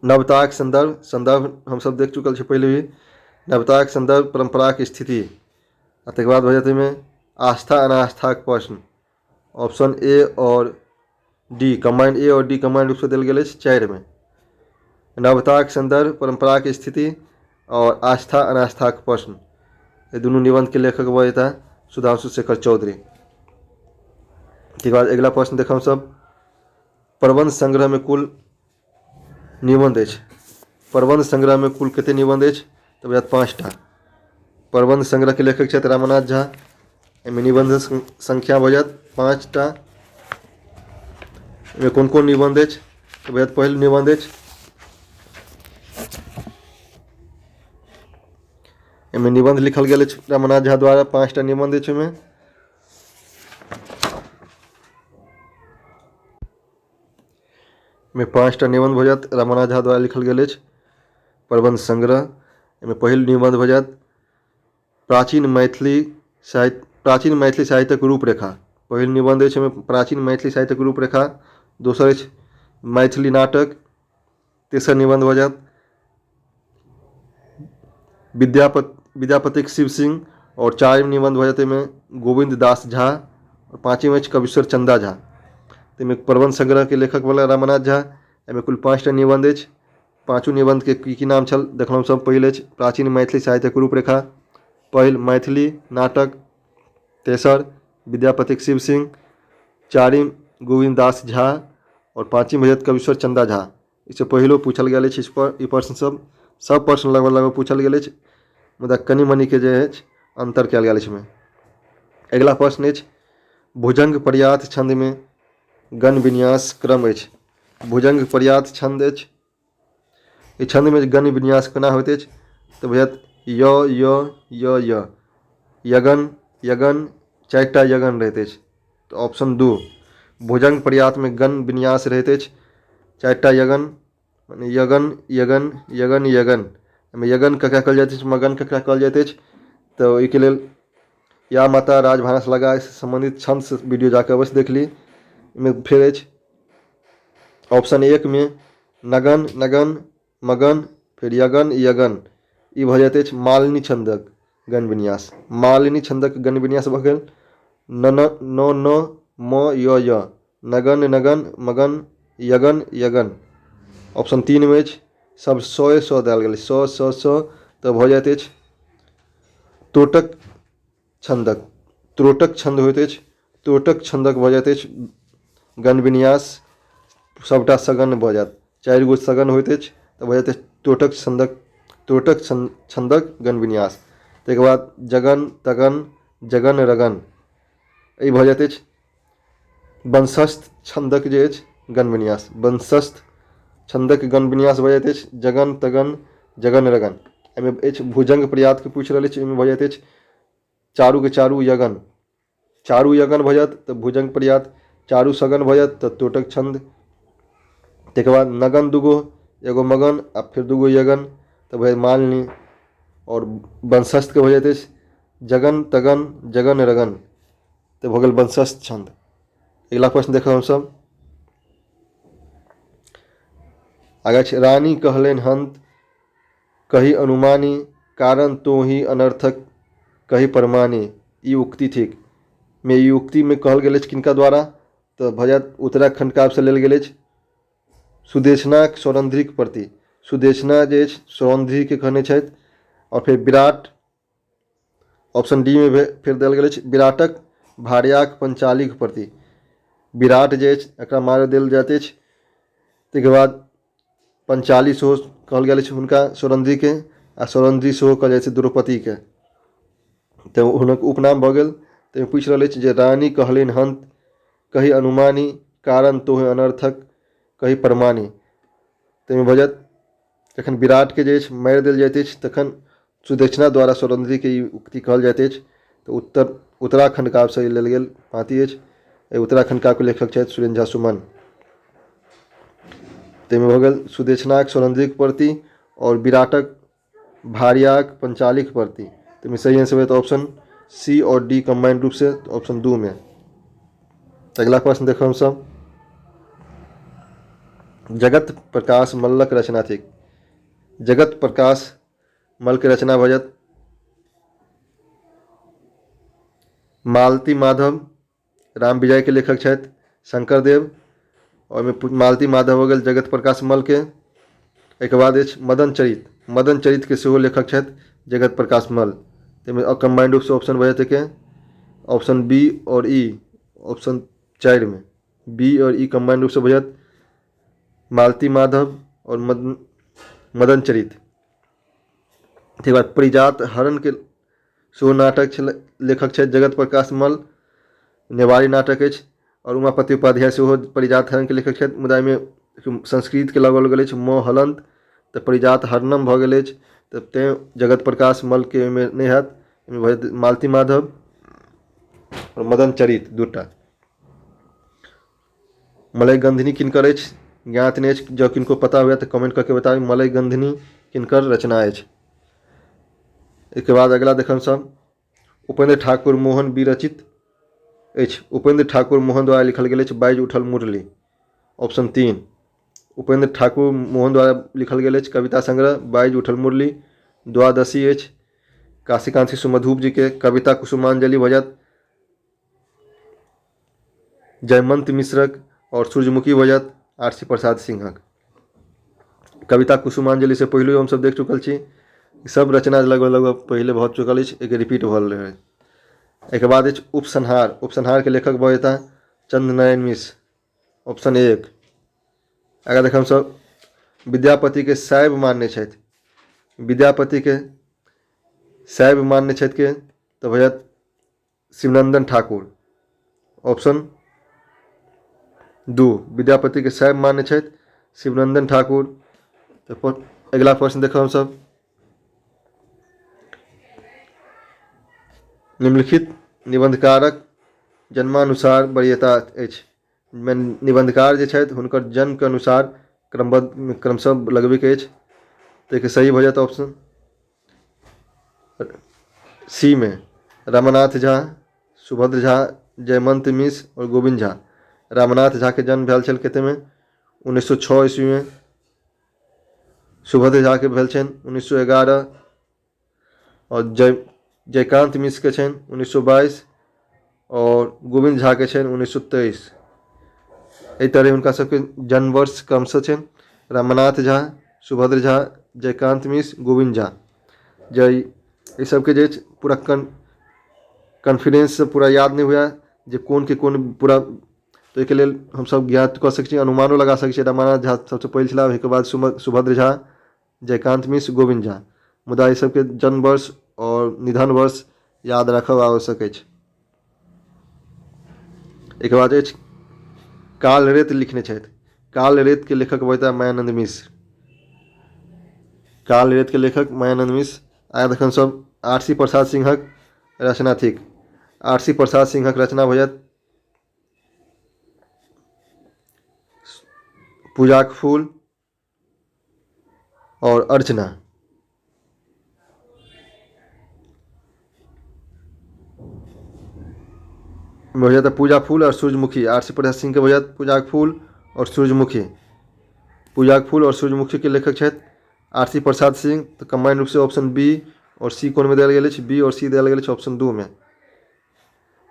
नवताक संदर्भ, संदर्भ हमसभ देख चुकल छी पहिले भी, नवताक संदर्भ परंपराक स्थिति, आ तकर बाद भऽ जायत एहिमे आस्था अनास्थाक प्रश्न। ऑप्शन ए और डी कम्बाइंड, ए और डी कम्बाइंड रूपसँ देल गेल अछि 4 मे। नवताक संदर्भ परंपराक स्थिति और आस्था अनास्थाक प्रश्न, ये दुनू निबंध के लेखक भऽ जेता सुधांशु शेखर चौधरी। तकर बाद अगिला प्रश्न देखब सब प्रबंध संग्रह में कुल निबंध अछि। प्रबंध संग्रह में कुल कते निबंध अछि? तऽ बुझायत 5टा। प्रबंध संग्रह के लेखक छथि रमानाथ झा। एहिमे निबंध संख्या भऽ जायत 5टा। एहिमे कोन कोन निबंध अछि? तऽ बुझायत पहिल निबंध अछि, एहिमे निबंध लिखल गेल अछि रमानाथ झा द्वारा, 5टा निबंध अछि ओहिमे। मे 5टा निबंध भऽ जायत रमानाथ झा द्वारा लिखल गेल अछि प्रबंध संग्रह। एहिमे पहिल निबंध भऽ जायत प्राचीन मैथिली साहित्य, प्राचीन मैथिली साहित्यक रूपरेखा। पहिल निबंध अछि एहिमे प्राचीन मैथिली साहित्यक रूपरेखा। दोसर अछि मैथिली नाटक। तेसर निबंध भऽ जायत विद्यापतिक शिव सिंह। और चारिम निबंध भऽ जायत एहिमे गोविन्द दास झा। और पाँचम अछि कवीश्वर चंदा झा। ताहिमे प्रबंध संग्रहके लेखक भेला रमानाथ झा। एहिमे कुल 5टा निबंध अछि। पाँचो निबंधके की की नाम छल देखलहुँ सब। पहिल अछि प्राचीन मैथिली साहित्यक रूपरेखा, पहिल मैथिली नाटक, तेसर विद्यापतिक शिव सिंह, चारिम गोविन्द दास झा और पाँचम भऽ जायत कवीश्वर चंदा झा। एहिसँ पहिलो पूछल गेल अछि इस पर, ई प्रश्न सब सब प्रश्न लगभग लगभग पूछल गेल अछि, मुदा कनि मनिके जे अछि अन्तर कयल गेल अछि एहिमे। अगिला प्रश्न अछि भुजंग पर्यात छन्दमे गण विन्यास क्रम अछि। भुजंग पर्यात छन्द अछि, एहि छन्दमे गण विन्यास केना होइत अछि? तऽ भऽ जायत य य य य, यगन यगन, 4टा यगन रहैत अछि। तऽ ऑप्शन 2 भुजंग पर्यातमे गण विन्यास रहैत अछि 4टा यगन, माने यगन यगन यगन यगन। एहिमे यगन ककरा कहल जाइत अछि, मगन ककरा कहल जाइत अछि? तऽ ओहिके लेल या माता राजभानस लगा सम्बन्धित छन्द वीडियो जाकऽ अवश्य देख ली। एहिमे फेर अछि ऑप्शन 1 मे नगन नगन मगन, फेर यगन यगन, ई भऽ जाइत अछि मालिनी छन्दक गण विन्यास। मालिनी छन्दक गण विन्यास भऽ गेल न न न न म य य, नगन नगन मगन यगन यगन। ऑप्शन 3 मे अछि सब सए सए देल गेल, सए सए सए, तऽ भऽ जाइत अछि त्रोटक छन्दक। त्रोटक छन्द होइत अछि, त्रोटक छन्दक भऽ जाइत अछि गण विन्यास, सबटा सगन भऽ जायत, 4 गो सगन होइत अछि तऽ भऽ जाइत अछि त्रोटक छन्दक, त्रोटक छन्दक गण विन्यास। ताहिके बाद जगन तगन जगन रगन, ई भऽ जाइत अछि वंशस्थ छन्दक जे अछि गण विन्यास। वंशस्थ छन्दक गण विन्यास भऽ जाइत अछि जगन तगन जगन रगन। एहिमे अछि भुजंग प्रयातके पूछि रहल अछि, एहिमे भऽ जाइत अछि चारूके चारू यगन। चारू यगन भऽ जायत तऽ भुजंग प्रयात, चारू सगन भऽ जायत तऽ तोटक छन्द। ताहिके बाद नगन दूगो, एगो मगन आ फेर दूगो यगन, तऽ भऽ जायत मालिनी। आओर वंशस्थके भऽ जाइत अछि जगन तगन जगन रगन, तऽ भऽ गेल वंशस्थ छन्द। अगिला प्रश्न देखब हमसभ। आगाँ छै रानी कहलनि हंत कही अनुमानी, कारण तो ही अनर्थक कही परमानी। ई उक्ति थिक मे ई उक्तिमे कहल गेल अछि किनका द्वारा? तऽ भऽ जायत उत्तराखण्ड काव्यसँ लेल गेल अछि सुदेशनाक सौरन्ध्रीक प्रति। सुदेशना जे अछि सौरन्ध्रीके कहने छथि। आओर फेर विराट ऑप्शन डी मे फेर देल गेल अछि विराटक भार्याक पंचालीक प्रति। विराट जे अछि एकरा मारि देल जाइत अछि। ताहिके बाद पंचाली सेहो कहल गेल अछि हुनका सौरन्ध्रीके, आ सौरन्ध्री सेहो कहल जाइ छै द्रौपदीके, तऽ हुनक उपनाम भऽ गेल। तऽ पूछि रहल अछि जे रानी कहलनि हंत कही अनुमानी, कारण तोहे अनर्थक कही परमानी। ताहिमे भऽ जायत जखन विराटके जे अछि मारि देल जाइत अछि तखन सुदक्षिणा द्वारा सौरन्ध्रीके ई उक्ति कहल जाइत अछि। तऽ उत्तराखण्ड काव्यसँ ई लेल गेल पाँति अछि। एहि उत्तराखण्ड काव्यके लेखक छथि सुरेन्द्र झा सुमन। ताहिमे भऽ गेल सुदक्षिणाक सौरन्ध्रीक प्रति आओर विराटक भार्याक पंचालीक प्रति। ताहिमे सही आंसर होयत ऑप्शन सी और डी कम्बाइंड रूपसँ, ऑप्शन 2 मे। अगिला प्रश्न देखब हमसभ। जगत प्रकाश मल्लक रचना थिक। जगत प्रकाश मल्लके रचना भऽ जायत मालती माधव, राम विजयके लेखक छथि शंकरदेव। ओहिमे मालती माधव हो गेल जगत प्रकाश मल्लके। एहिके बाद अछि मदन चरित, मदन चरितके सेहो लेखक छथि जगत प्रकाश मल्ल। ताहिमे कम्बाइंड रूपसँ ऑप्शन भऽ जेतै के ऑप्शन बी और ई, ऑप्शन 4 में बी और ई कम्बाइंड रूपसँ भऽ जायत मालती माधव और मदन चरित। ताहिके बाद परिजात हरणके सेहो नाटक छलै, लेखक छथि जगत प्रकाश मल्ल, नेवारी नाटक अछि। आओर उमापति उपाध्याय सेहो परिजात हरणके लेखक छथि, मुदा एहिमे संस्कृतके लगाओल गेल अछि म हलन्त, तऽ परिजात हरणम भऽ गेल अछि, तऽ तेँ जगत प्रकाश मल्लके ओहिमे नहि हैत, ओहिमे भऽ जायत मालती माधव आओर मदन चरित दूटा। मलय गंधिनी किनकर अछि ज्ञात नहि अछि, जँ किनको पता हुए तऽ कमेंट कऽ के बताबी मलय गंधिनी किनकर रचना अछि। एहिके बाद अगिला देखब सब उपेंद्र ठाकुर मोहन विरचित अछि। उपेंद्र ठाकुर मोहन द्वारा लिखल गेल अछि बाजि उठल मुरली, ऑप्शन 3। उपेंद्र ठाकुर मोहन द्वारा लिखल गेल अछि कविता संग्रह बाजि उठल मुरली। द्वादशी अछि काशीकांत सुमधुप जी के कविता कुसुमांजलि भऽ जायत जयमंत मिश्रक, और सूर्यमुखी भऽ जायत आरसी प्रसाद सिंहक। कविता कुसुमांजलि से पहिले हमसब देख चुकल छी, सब रचना लगभग लगभग पहिले भऽ चुकल अछि, एक रिपीट भऽ रहल। एहिके बाद अछि उपसंहार। उपसंहारके लेखक भऽ जेताह चंद्रनारायण मिश्र, ऑप्शन 1। आगाँ देख हमसब विद्यापतिके शैव मानने छथि। विद्यापतिके शैव मानने छथि के तऽ भऽ जायत शिवनंदन ठाकुर, ऑप्शन 2। विद्यापतिके शैव मानने छथि शिवनंदन ठाकुर। तऽ अगिला प्रश्न देखब हमसब। निम्नलिखित निबंधकारक जन्मानुसार वरीयता अछि। निबंधकार जे छथि हुनकर जन्मके अनुसार क्रमबद्ध क्रमशः लगबैके अछि, ताहिके सही भऽ जायत ऑप्शन सी में रमानाथ झा, सुभद्र झा, जयमंत मिश्र और गोविंद झा। रामनाथ झा के जन्म भेल छल कतेमे? 1906 ईस्वी में। सुभद्र झा के भेल छनि 1911 और जयकांत मिश्र के छनि 1922 और गोविंद झा के छनि 1923। एहि तरह हुनका सबके जन्म वर्ष क्रमशः छनि रमानाथ झा, सुभद्र झा, जयकांत मिश्र, गोविंद झा। जे एहि सबके जे अछि पूरा कॉन्फिडेंससँ पूरा याद नहि हुए जे कोन के कोन पूरा, तऽ ओहिके लेल हमसब ज्ञात कऽ सकै छी, अनुमानो लगा सकै छी। रमानाथ झा सबसँ पहिल छलाह, ओहिके बाद सुभद्र झा, जयकांत मिश्र, गोविंद झा। मुदा एहि सबके जन्म वर्ष आओर निधन वर्ष याद राखब आवश्यक अछि। एहिके बाद अछि कालरेत लिखने छथि। कालरेत के लेखक भऽ जेताह मायानंद मिश्र। कालरेत के लेखक मायानंद मिश्र। आइ देखन सब आरसी प्रसाद सिंहक रचना थिक। आरसी प्रसाद सिंहक रचना भऽ जायत पूजाक फूल आओर अर्चना। भऽ जायत पूजा फूल आओर सूर्यमुखी। आर सी प्रसाद सिंहके भऽ जायत पूजाक फूल आओर सूर्यमुखी। पूजाक फूल आओर सूर्यमुखीके लेखक छथि आर सी प्रसाद सिंह। तऽ कम्बाइन रूपसँ ऑप्शन बी आओर सी कोनमे देल गेल अछि? बी आओर सी देल गेल अछि ऑप्शन 2मे।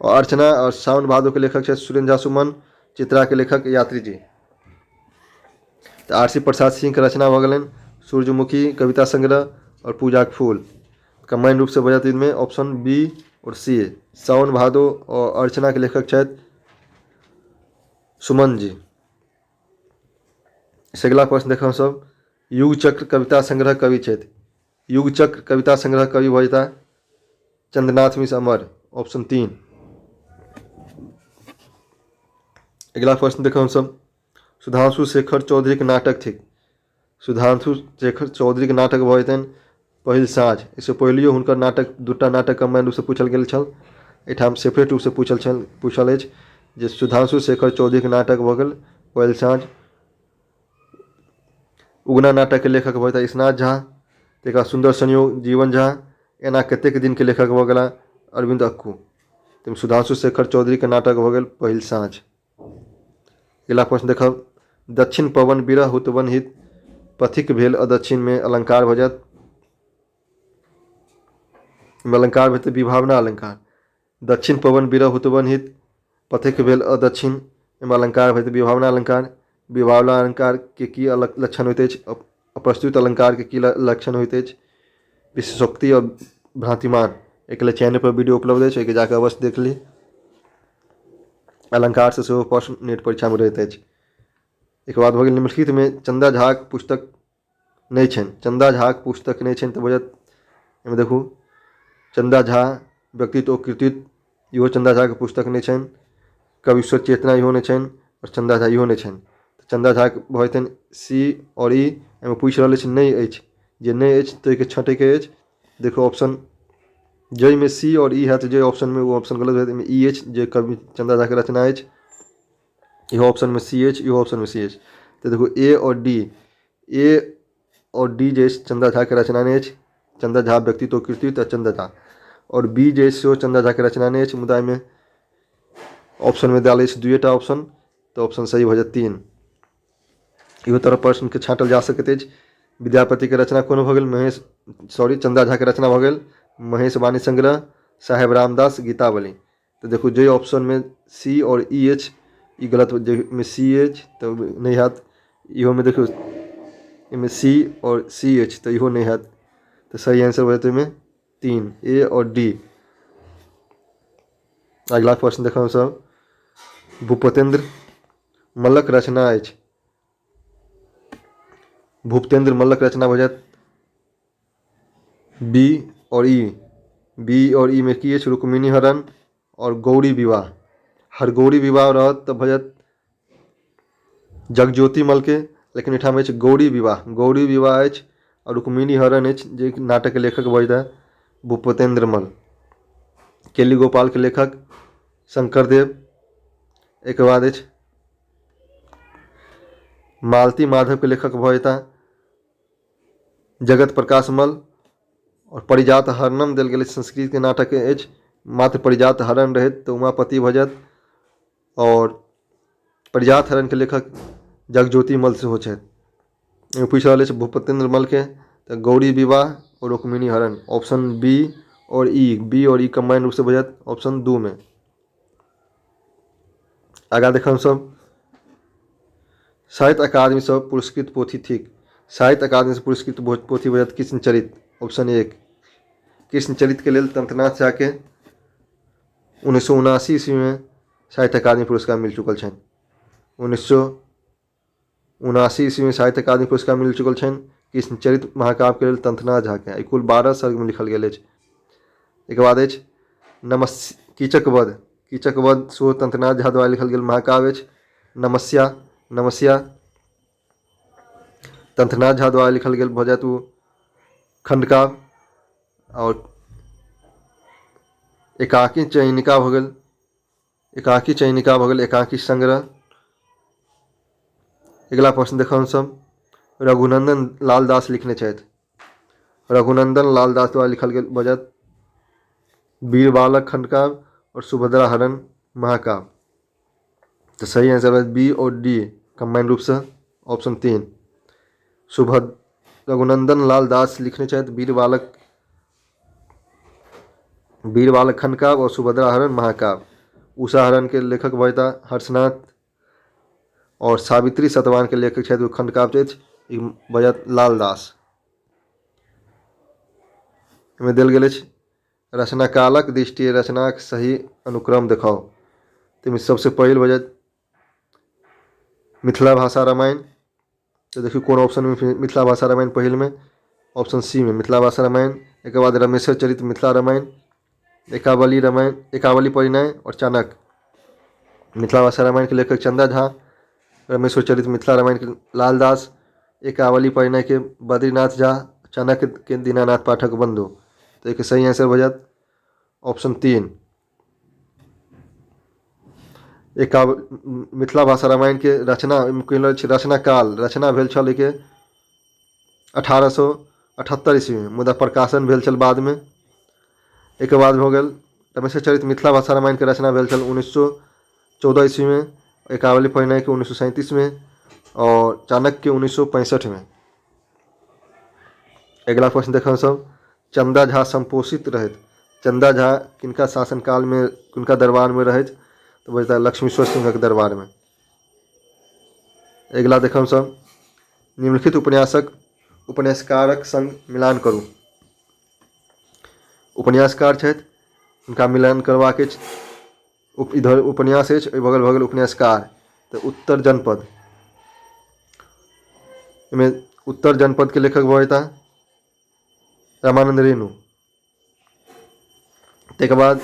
आओर अर्चना आओर सावन भादोके लेखक छथि सुरेन्द्र झा सुमन, चित्राके लेखक यात्री जी। तऽ आर सी प्रसाद सिंहके रचना भऽ गेलनि सूर्यमुखी कविता संग्रह आओर पूजाक फूल। कम्बाइन रूपसँ भऽ जायत एहिमे ऑप्शन बी आओर सी। सावन भादो आओर अर्चनाके लेखक छथि सुमन जी। अगिला प्रश्न देखब सब, युग चक्र कविता संग्रह कवि छथि। युग चक्र कविता संग्रह कवि भऽ जेताह चंद्रनाथ मिश्र अमर, ऑप्शन 3। अगिला प्रश्न देखब हमसब, सुधांशु शेखर चौधरीके नाटक थिक। सुधांशु शेखर चौधरीके नाटक भऽ जेतनि पहिल साँझ। एहिसँ पहिलियो हुनकर नाटक 2टा नाटक कम्बाइन रूपसँ पूछल गेल छल, एहिठाम सेपरेट रूपसँ पूछल छल पूछल अछि जे सुधांशु शेखर चौधरीके नाटक भऽ गेल पहिल साँझ। उगना नाटकके लेखक भऽ जेताह ईशनाथ झा। तकर बाद सुन्दर संयोग जीवन झा। एना कतेक दिनके लेखक भऽ गेलाह अरविन्द अक्कू। तऽ सुधांशु शेखर चौधरीके नाटक भऽ गेल पहिल साँझ। अगिला प्रश्न देखब, दक्षिण पवन विरह हुतवन हित पथिक भेल अदक्षिणमे अलंकार भऽ जायत। अलंकार भेल विभावना अलंकार। दक्षिण पवन विरह हुतवन हित पथिक भेल अदक्षिण, एहिमे अलंकार भेल विभावना अलंकार। विभावना अलंकार के की अलग लक्षण होइत अछि? अप्रस्तुत अलंकार के की लक्षण होइत अछि? विशेषोक्ति और भ्रांतिमान। एहिके लेल चैनल पर वीडियो उपलब्ध अछि, ओहिके जाकऽ अवश्य देख ली। अलंकार से सेहो प्रश्न नेट परीक्षामे रहैत अछि। एहिके बाद भऽ गेल निम्नलिखितमे चन्दा झाक पुस्तक नहि छनि। चन्दा झाक पुस्तक नहि छनि तऽ भऽ जायत एहिमे देखू चन्दा झा व्यक्तित्व कृतित्व, इहो चन्दा झाके पुस्तक नहि छनि। कविश्वर चेतना इहो नहि छनि आओर चन्दा झा इहो नहि छनि। तऽ चन्दा झाके भऽ जेतनि सी आओर ई। एहिमे पूछि रहल अछि नहि अछि, जे नहि अछि ताहिके छँटैके अछि। देखू ऑप्शन जाहिमे सी आओर ई हैत जे ऑप्शनमे ओ ऑप्शन गलत हैत। एहिमे ई अछि जे कवि चन्दा झाके रचना अछि, इहो ऑप्शनमे सी अछि, इहो ऑप्शनमे सी अछि। तऽ देखू ए आओर डी, ए आओर डी जे अछि चन्दा झाके रचना नहि अछि, चन्दा झा व्यक्तित्व कृतित्व आ चन्दा झा। आओर बी जे अछि सेहो चन्दा झाके रचना नहि अछि, मुदा एहिमे ऑप्शनमे देल अछि दुइएटा ऑप्शन, तऽ ऑप्शन सही भऽ जायत 3। इहो तरह प्रश्नके छाँटल जा सकैत अछि। विद्यापतिके रचना कोनो भऽ गेल महेश सॉरी चन्दा झाके रचना भऽ गेल महेश वाणी संग्रह, साहेब रामदास गीतावली। तऽ देखू जाहि ऑप्शनमे सी आओर ई अछि ई गलत, जाहिमे सी अछि तऽ नहि हैत, इहोमे देखियौ एहिमे सी आओर सी अछि तऽ इहो नहि हैत। तऽ सही आंसर भऽ जेतै ओहिमे 3, ए आओर डी। अगिला प्रश्न देखब हमसभ, भूपतेन्द्र मल्लक रचना अछि। भूपतेन्द्र मल्लक रचना भऽ जायत बी आओर ई। बी आओर ई मे की अछि? रुक्मिणी हरण आओर गौरी विवाह। हरगौरी विवाह रहत तऽ भऽ जायत जगज्योति मलके, लेकिन एहिठाम अछि गौरी विवाह। गौरी विवाह अछि आओर रुक्मिणी हरण अछि जे नाटकके लेखक भऽ जेताह भूपतेन्द्र मल्ल। केली गोपालके लेखक शंकरदेव। एहिके बाद अछि मालती माधवके लेखक भऽ जेताह जगत प्रकाश मल्ल। आओर परिजात हरणम देल गेल संस्कृतके नाटक अछि, मात्र परिजात हरण रहैत तऽ उमापति भऽ जायत। आओर परिजात हरणके लेखक जगज्योति मल्ल सेहो छथि। एहिमे पूछि रहल अछि भूपतेन्द्र मल्लके, तऽ गौरी विवाह आओर रुक्मिणी हरण, ऑप्शन बी आओर ई, बी आओर ई कम्बाइन रूपसँ भऽ जायत ऑप्शन 2मे। आगाँ देखब हमसभ, साहित्य अकादमीसँ पुरस्कृत पोथी थिक। साहित्य अकादमीसँ पुरस्कृत पोथी भऽ जायत कृष्णचरित, ऑप्शन 1। कृष्णचरितके लेल तंत्रनाथ झाके 1979 ईस्वीमे साहित्य अकादमी पुरस्कार मिल चुकल छनि। 1979 ईस्वीमे साहित्य अकादमी पुरस्कार मिल चुकल छनि कृष्णचरित महाकाव्यके लेल तंत्रनाथ झाके। ई कुल 12 सर्गमे लिखल गेल अछि। एहिके बाद अछि नमस् कीचक वध। कीचक वध सेहो तंत्रनाथ झा द्वारा लिखल गेल महाकाव्य अछि। नमस्या, नमस्या तंत्रनाथ झा द्वारा लिखल गेल भऽ जायत ओ खण्डकाव्य। आओर एकाकी चयनिका भऽ गेल, एकाकी चयनिका भऽ गेल एकाकी संग्रह। अगिला प्रश्न देखब हमसभ, रघुनन्दन लाल दास लिखने छथि। रघुनन्दन लाल दास द्वारा लिखल गेल भऽ जायत वीर बालक खण्डकाव्य आओर सुभद्रा हरण महाकाव्य। तऽ सही आंसर होयत बी आओर डी कम्बाइन रूपसँ ऑप्शन 3। सुभद रघुनन्दन लाल दास लिखने छथि वीर बालक, वीर बालक खण्डकाव्य आओर सुभद्रा हरण महाकाव्य। उषा हरण के लेखक भऽ हर्षनाथ आओर सावित्री सतवान के लेखक छथि ओ खण्डकाव्य अछि ई भऽ जायत लालदास। एहिमे देल गेल अछि रचनाकालक दृष्टिए रचनाक सही अनुक्रम देखाउ। ताहिमे सबसँ पहिल भऽ जायत मिथिला भाषा रामायण। तऽ देखियौ कोन ऑप्शनमे मिथिला भाषा रामायण पहिलमे, ऑप्शन सी मे मिथिला भाषा रामायण। एकर बाद रमेश्वर चरित्र मिथिला रामायण, एकावली रामायण, एकावली परिणय आओर चाणक्य। मिथिला भाषा रामायणके लेखक चन्दा झा, रमेश्वर चरित्र मिथिला रामायणके लालदास, एकावली परिणयके बद्रीनाथ झा, चाणक्यके दीनानाथ पाठक बंधु। तऽ एहिके सही आंसर भऽ जायत ऑप्शन 3। एकाव मिथिला भाषा रामायणके रचना ओहिमे कहल छै रचनाकाल, रचना भेल छल एहिके 1878 ईस्वीमे, मुदा प्रकाशन भेल छल बादमे। एहिके बाद भऽ गेल रमेश्वर चरित्र मिथिला भाषा रामायणके रचना भेल छल 1914 ईस्वीमे, एकावली परिणयके 1937मे आओर चाणक्य 1965मे। अगिला प्रश्न देखब सब, चन्दा झा संपोषित रहथि। चन्दा झा किनका शासनकालमे, किनका दरबारमे रहथि? तऽ बजता लक्ष्मीश्वर सिंहक दरबारमे। अगिला देखब सब, निम्नलिखित उपन्यासक उपन्यासकारक संग मिलान करू। उपन्यासकार छथि, हुनका मिलान करबाक अछि। इधर उपन्यास अछि, ओहि बगल भऽ गेल उपन्यासकार। तऽ उत्तर जनपद, एहिमे उत्तर जनपदके लेखक भऽ जेताह रामानन्द रेणु। ताहिके बाद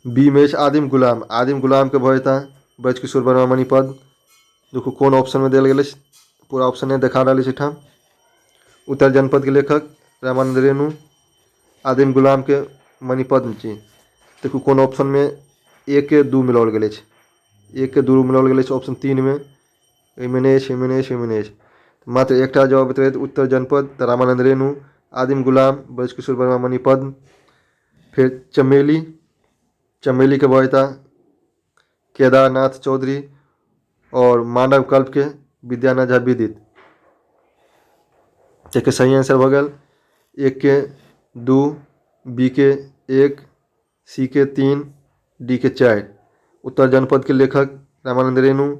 बी मे अछि आदिम गुलाम, आदिम गुलामके भऽ जेताह ब्रजकिशोर वर्मा मणिपद्म। देखू कोन ऑप्शनमे देल गेल अछि, पूरा ऑप्शन नहि देखा रहल अछि एहिठाम। उत्तर जनपदके लेखक रामानन्द रेणु, आदिम गुलामके मणिपद्म जी। देखू कोन ऑप्शनमे 1 के 2 मिलाओल गेल अछि, 1 के 2 मिलाओल गेल अछि ऑप्शन 3 मे। एहिमे नहि अछि, एहिमे नहि अछि, एहिमे नहि अछि, मात्र एकटा जवाब बतबैत उत्तर जनपद तऽ रामानन्द रेणु, आदिम गुलाम ब्रजकिशोर वर्मा मणिपद्म। फेर चमेली, चमेलीके भऽ जेताह केदारनाथ चौधरी आओर मानव कल्पके विद्यानाथ झा विदित। एकर सही आंसर भऽ गेल 1 के 2, बी के 1, सी के 3, डी के 4। उत्तर जनपद के लेखक रामानंद रेणु,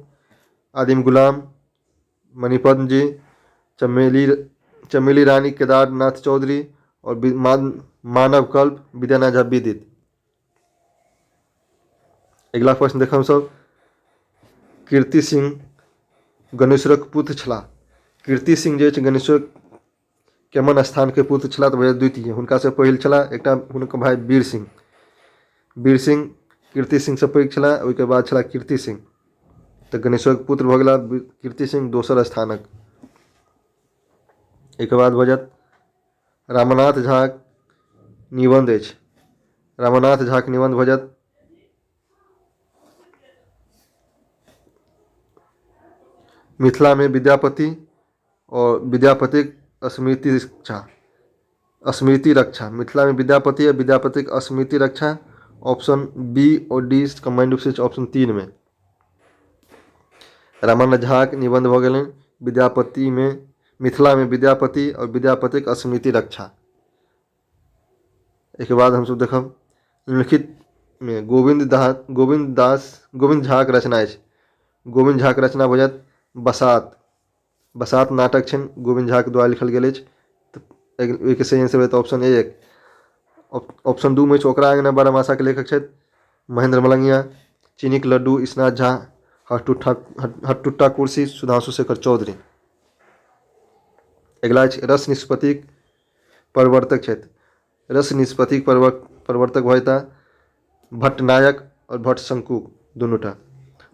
आदिम गुलाम मणिपद्म जी, चमेली, चमेली रानी केदारनाथ चौधरी और मानव कल्प विद्यानाथ झा विदित। अगिला प्रश्न देखब सब, कीर्ति सिंह गणेश्वरक पुत्र छलाह। कीर्ति सिंह जे अछि गणेश्वर केमन स्थानके पुत्र छलाह तऽ भैया द्वितीय, हुनकासँ पहिल छलाह एकटा हुनकर भाय वीर सिंह। वीर सिंह कीर्ति सिंहसँ पैघ छलाह, ओहिके बाद छलाह कीर्ति सिंह। तऽ गणेश्वरक पुत्र भऽ गेलाह कीर्ति सिंह दोसर स्थानक। एहिके बाद भऽ जायत रामनाथ झाक निबन्ध अछि। रामनाथ झाक निबन्ध भऽ जायत मिथिलामे विद्यापति और विद्यापतिक स्मृति रक्षा, स्मृति रक्षा। मिथिलामे विद्यापति आ विद्यापतिक स्मृति रक्षा ऑप्शन बी और डी कम्बाइंड रूपसँ ऑप्शन 3 मे। रामानंद झाक निबन्ध भऽ गेलनि विद्यापतिमे, मिथिलामे विद्यापति और विद्यापतिक स्मृति रक्षा। एहिके बाद हमसभ देखब निम्नलिखितमे गोविन्द दा गोविन्द दास गोविन्द झाक रचना अछि। गोविन्द झाक रचना भऽ जायत बसात। बसात नाटक छनि गोविन्द झाक द्वारा लिखल गेल अछि। तऽ ओहिके सही आंसर होयत ऑप्शन 1। ऑप्शन 2 मे अछि ओकरा अङ्गना बारहमासाके लेखक छथि महेंद्र मलंगिया, चीनीक लड्डू ईशनाथ झा, हटटुट्टा कुर्सी सुधांशु शेखर चौधरी। अगिला अछि रस निष्पत्तिक प्रवर्तक छथि। रस निष्पत्तिक प्रवर्तक भऽ जेताह भट्टनायक आओर भट्ट शंकु दुनूटा।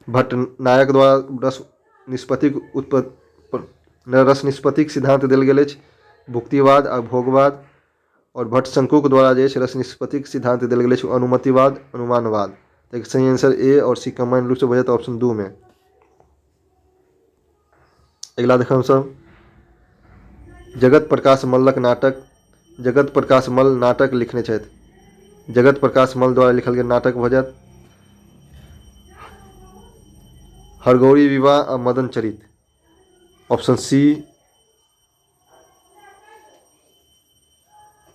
भट्टनायक द्वारा रस निष्पत्तिक उत्पत्ति, रस निष्पत्तिक सिद्धांत देल गेल अछि, भुक्तिवाद आ भोगवाद। आओर भट्ट शंकुक द्वारा जे अछि रस निष्पत्तिक सिद्धांत देल गेल अछि, अनुमतिवाद, अनुमानवाद। तऽ सही आंसर ए आओर सी कम्बाइंड रूपसँ भऽ जायत ऑप्शन 2 मे। अगिला देखब हमसभ जगत प्रकाश मल्लक नाटक। जगत प्रकाश मल्ल नाटक लिखने छथि। जगत प्रकाश मल्ल द्वारा लिखल गेल नाटक भऽ जायत हरगौरी विवाह आ मदन चरित। ऑप्शन सी,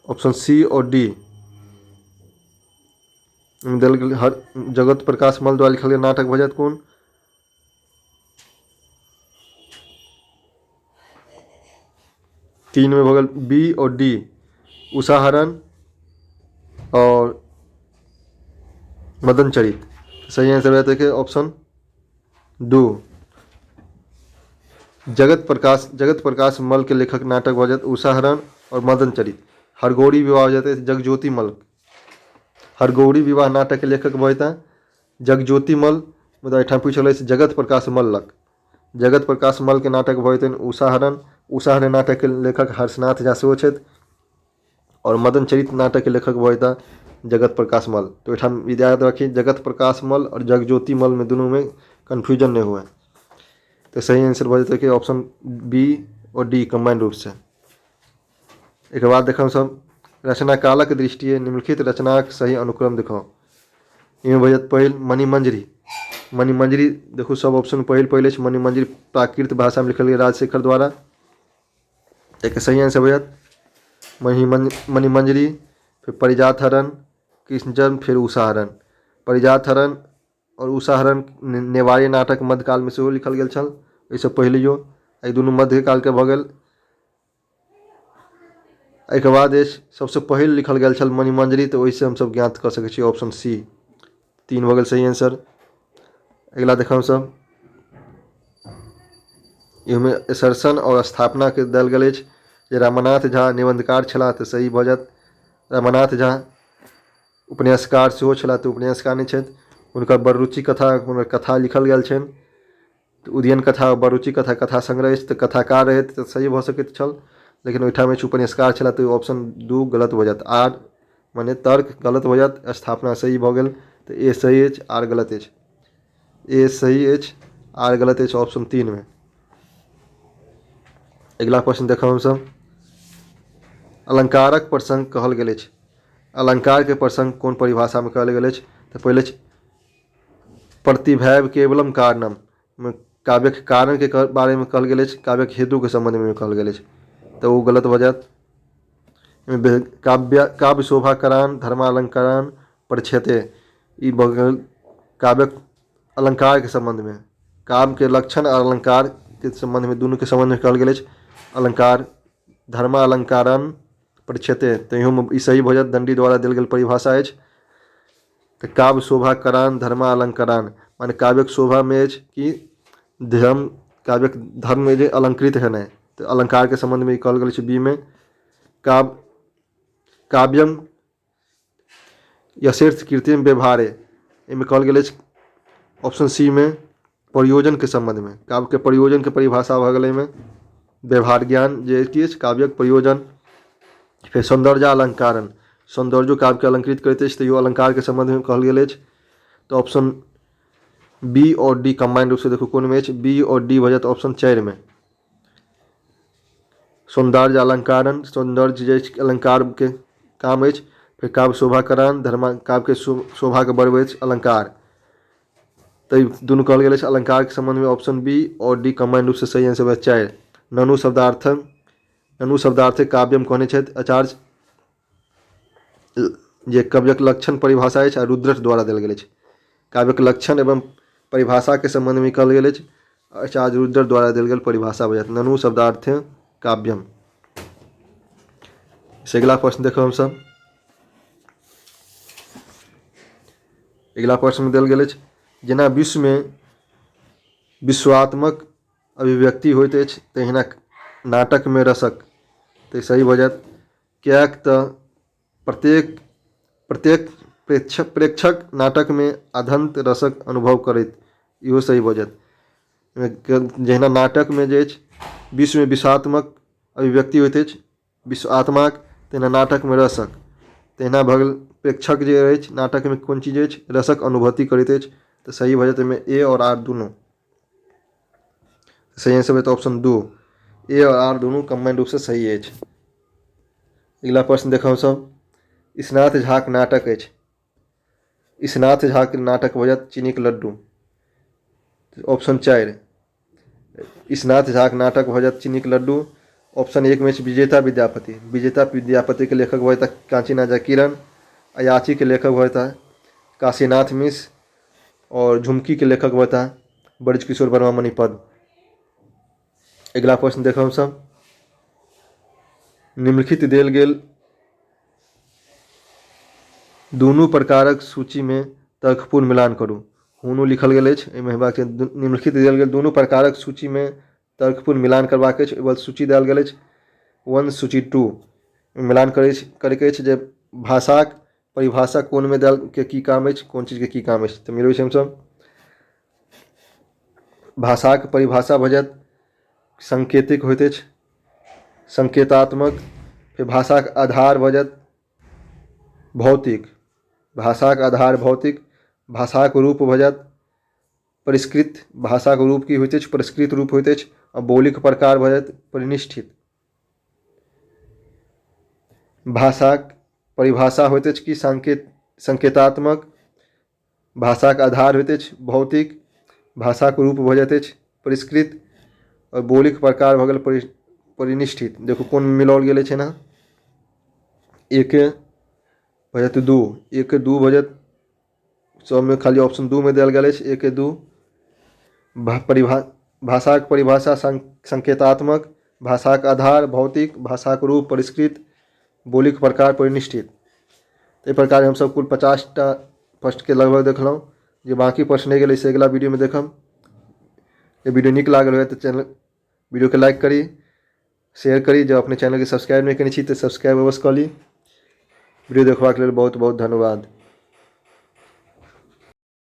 ऑप्शन सी और डी देल गेल। हर जगत प्रकाश मल्ल द्वारा लिखल गेल नाटक भऽ जायत कोन? 3 मे भऽ गेल बी और डी, उषाहरण और मदन चरित। सही आंसर भऽ जायत ऑप्शन 2। जगत प्रकाश, जगत प्रकाश मल्ल के लेखक नाटक भऽ जायत उषाहरण और मदन चरित। हरगौरी विवाह भऽ जायत जगज्योति मल्ल। हरगौरी विवाह नाटक के लेखक भऽ जेता जगज्योति मल्ल, मुदा एहिठाम पूछल अछि जगत प्रकाश मल्लक। जगत प्रकाश मल्ल के नाटक भऽ जेतनि उषाहरण। उषाहरण नाटक के लेखक हर्षनाथ झा सेहो छथि और मदन चरित नाटक के लेखक भऽ जेता जगत प्रकाश मल्ल। तऽ ओहिठाम याद रखी, जगत प्रकाश मल्ल और जगज्योति मल्ल में दुनू में कन्फ्यूजन नहि हुए। तऽ सही आंसर भऽ जेतै कि ऑप्शन बी और डी कम्बाइंड रूपसँ। एकर बाद देखब सब रचनाकालक दृष्टिए निम्नलिखित रचनाक सही अनुक्रम देखाउ। एहिमे भऽ जायत पहिल मणिमंजरी। मणिमंजरी देखू सब ऑप्शन पहिल पहिल अछि। मणिमंजरी प्राकृत भाषामे लिखल गेल राजशेखर द्वारा। एकर सही आंसर भऽ जायत मणिमंजरी, फेर परिजात हरण, कृष्ण जन्म, फेर उषाहरण। परिजात हरण आओर उषाहरण नेवारी नाटक मध्यकालमे सेहो लिखल गेल छल एहिसँ पहिलैयो। एहि दुनू मध्यकालके भऽ गेल। एहिके बाद अछि सबसँ पहिल लिखल गेल छल मणिमंजरी, तऽ ओहिसँ हमसब ज्ञात कऽ सकै छी ऑप्शन सी 3 भऽ गेल सही आंसर। अगिला देखब हमसब एहिमे असर्शन आओर स्थापनाके देल गेल अछि जे रमानाथ झा निबन्धकार छलाह, तऽ सही भऽ जायत। रमानाथ झा उपन्यासकार सेहो छलाह, तऽ उपन्यासकार नहि छथि। हुनकर बड़रुचि कथा, हुनकर कथा लिखल गेल छनि। तऽ उदयन कथा, बड़रुचि कथा कथा संग्रह अछि, तऽ कथाकार रहथि तऽ सही भऽ सकैत छल, लेकिन ओहिठाम अछि उपन्यासकार छलाह, तऽ ऑप्शन 2 गलत भऽ जायत। आर मने तर्क गलत भऽ जायत, स्थापना सही भऽ गेल। तऽ ए सही अछि, आर गलत अछि। ए सही अछि, आर गलत अछि ऑप्शन 3 मे। अगिला प्रश्न देखब हमसब अलंकारक प्रसंग कहल गेल अछि। अलंकारके प्रसंग कोन परिभाषामे कहल गेल अछि? तऽ पहिले अछि प्रतिभैव केवलम कारणम, काव्यक कारणके बारेमे कहल गेल अछि, काव्यक हेतुके सम्बन्धमे कहल गेल अछि, तऽ ओ गलत भऽ जायत। काव्य काव्य शोभा करान धर्मालंकारान परिच्छेते, ई भऽ गेल काव्यक अलंकारके सम्बन्धमे। काव्यके लक्षण आ अलंकारके सम्बन्धमे दुनूके सम्बन्धमे कहल गेल अछि अलंकार धर्मालंकारान परिच्छेते, तऽ इहोमे ई सही भऽ जायत, दण्डी द्वारा देल गेल परिभाषा अछि। तऽ काव्य शोभा करान धर्मालंकारान माने काव्यक शोभामे अछि कि धर्म, काव्यक धर्ममे जे अलंकृत हेनाइ, तऽ अलंकारके सम्बन्धमे ई कहल गेल अछि बी मे। काव्य काव्यम यशेर्थ कृत्रिम व्यवहारे, एहिमे कहल गेल अछि ऑप्शन सी मे प्रयोजनके सम्बन्धमे। काव्यके प्रयोजनके परिभाषा भऽ गेलै एहिमे व्यवहार ज्ञान जे की अछि काव्यक प्रयोजन। फेर सौन्दर्य अलंकारण, सौन्दर्यो काव्यके अलंकृत करैत अछि, तैयो अलंकारके सम्बन्धमे कहल गेल अछि। तऽ ऑप्शन बी और डी कम्बाइंड रूपसँ देखू कोनमे अछि। बी और डी भऽ जायत ऑप्शन 4 मे। सौन्दर्य अलंकारण, सौन्दर्य जे अछि अलंकारके काम अछि। फेर काव्य शोभा करान धर्मा, काव्यके शोभाके बढ़बै अछि अलंकार, तऽ दुनू कहल गेल अछि अलंकारके सम्बन्धमे। ऑप्शन बी और डी कम्बाइंड रूपसँ सही आंसर भऽ 4। ननु शब्दार्थ, ननु शब्दार्थे काव्यम कहने छथि आचार्य, जे काव्यक लक्षण परिभाषा अछि आ रुद्रट द्वारा देल गेल अछि। काव्यक लक्षण एवं परिभाषाके सम्बन्धमे कहल गेल अछि, आचार्य रुद्रट द्वारा देल गेल परिभाषा भऽ जायत ननु शब्दार्थे काव्यम। से अगिला प्रश्न देखब हमसब। अगिला प्रश्नमे देल गेल अछि जेना विश्वमे विश्वात्मक अभिव्यक्ति होइत अछि तहिना नाटकमे रसक, तऽ सही भऽ जायत। किएक तऽ प्रत्येक प्रत्येक प्रेक्षक प्रेक्षक नाटकमे अधन्त रसक अनुभव करैत, इहो सही भऽ जायत। जहिना नाटकमे जे अछि विश्वमे विषात्मक अभिव्यक्ति होइत अछि विश्व आत्माक, तहिना नाटकमे रसक। तहिना भऽ गेल प्रेक्षक जे अछि नाटकमे कोन चीज अछि रसक अनुभूति करैत अछि, तऽ सही भऽ जायत एहिमे ए आओर आर दुनू। सही आंसर होयत ऑप्शन 2, ए आओर आर दुनू कम्बाइंड रूपसँ सही अछि। अगिला प्रश्न देखब हमसभ, ईशनाथ झाक नाटक अछि। ईशनाथ झाक नाटक भऽ जायत चीनीक लड्डू, ऑप्शन 4। ईशनाथ झाक नाटक भऽ जायत चीनीक लड्डू। ऑप्शन 1 मे अछि विजेता विद्यापति। विजेता विद्यापतिके लेखक भऽ जेताह काञ्चीनाथ झा किरण। अयाचीके लेखक भऽ जेताह काशीनाथ मिश्र। आओर झुमकीके लेखक भऽ जेताह ब्रजकिशोर वर्मा मणिपद्म। अगिला प्रश्न देखब हमसभ, निम्नलिखित देल गेल दुनू प्रकारक सूचीमे तर्कपूर्ण मिलान करू। हुनू लिखल गेल अछि, एहिमे हेबाक चाही निम्नलिखित देल गेल दुनू प्रकारक सूचीमे तर्कपूर्ण मिलान करबाक अछि। ओहि सूची देल गेल अछि 1 सूची 2, मिलान करैके अछि जे भाषाक परिभाषा कोनमे देल के की काम अछि, कोन चीजके की काम अछि। तऽ मिलबै छी हमसभ, भाषाक परिभाषा भऽ जायत सांकेतिक होइत अछि, संकेतात्मक। फेर भाषाक आधार भऽ जायत भौतिक, भाषाक आधार भौतिक। भाषाक रूप भऽ जायत परिष्कृत, भाषाक रूप की होइत अछि परिष्कृत रूप होइत अछि। आ बौलिक प्रकार भऽ जायत परिनिष्ठित। भाषाक परिभाषा होइत अछि कि संकेतात्मक। भाषाक आधार होइत अछि भौतिक। भाषाक रूप भऽ जाइत अछि परिष्कृत। आओर बौलिक प्रकार भऽ गेल परिनिष्ठित। देखू कोन मिलाओल गेल अछि एना, 1 भऽ जायत 2, 1 2 भऽ जायत, सबमे खाली ऑप्शन 2 मे देल गेल अछि 1 2। भाषाक परिभाषा संकेतात्मक, भाषाक आधार भौतिक, भाषाक रूप परिष्कृत, बौलिक प्रकार परिनिष्ठित। एहि प्रकार हमसभ कुल 50टा प्रश्नके लगभग देखलहुँ। जे बाँकी प्रश्न रहि गेलै से अगिला वीडियोमे देखब। जे वीडियो नीक लागल होय तऽ चैनल वीडियोके लाइक करी, शेयर करी। जँ अपने चैनलके सब्सक्राइब नहि केने छी तऽ सब्सक्राइब अवश्य कऽ ली। वीडियो देखबाक लेल बहुत बहुत धन्यवाद।